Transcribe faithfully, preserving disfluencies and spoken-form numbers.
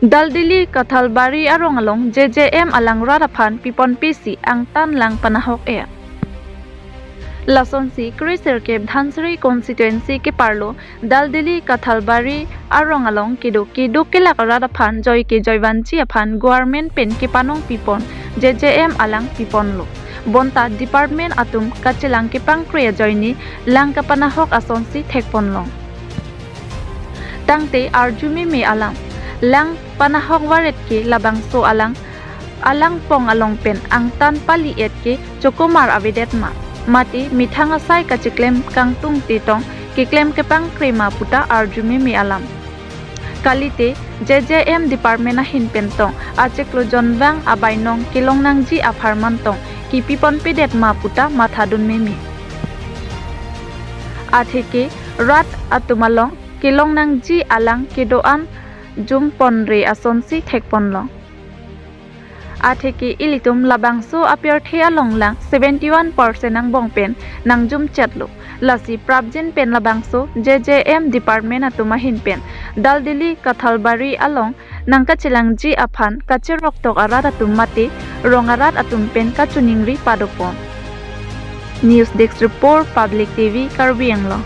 Daldili Kathalbari arong along J J M alang rat aphan piponpe si angtan lang panahok-et. Lasonsi kre sirkep Dhansiri constituency keparlo Daldili Kathalbari arong along kedo keduk kelak arat aphan joike joivanji aphan government pen kepanong pipon J J M alang piponlo. Bonta department atum kachelang kepangkre ajoine lang kapanahok asonsi thekponlong. Tangte arjumeme alam, lang panahok varet ke labangso alang, alangpong along pen angtan pali-et ke chokomar avedet ma, mate methang asai kacheklem kangtung tetong keklem kepangkre ma puta arjumeme alam. Kalite J J M department ahin pen tong achiklo jonvang abainong kelong nangji apharman tong kipiponpedet ma puta mathadun meme. Atheke rat atum along kelong nangji alang kedo-an jumponre asonsi thekponlong. Atheke ilitum labangso apirthe along lang seventy one percent angbong pen nangjumchetlo. Lasi prapjin pen labangso J J M department atum ahin pen Daldili Kathalbari along nangkachelangji aphan kacheroktok arat atum mate rong arat atum pen kachiningri padopon. News Desk Report, Public T V, Karbi Anglong.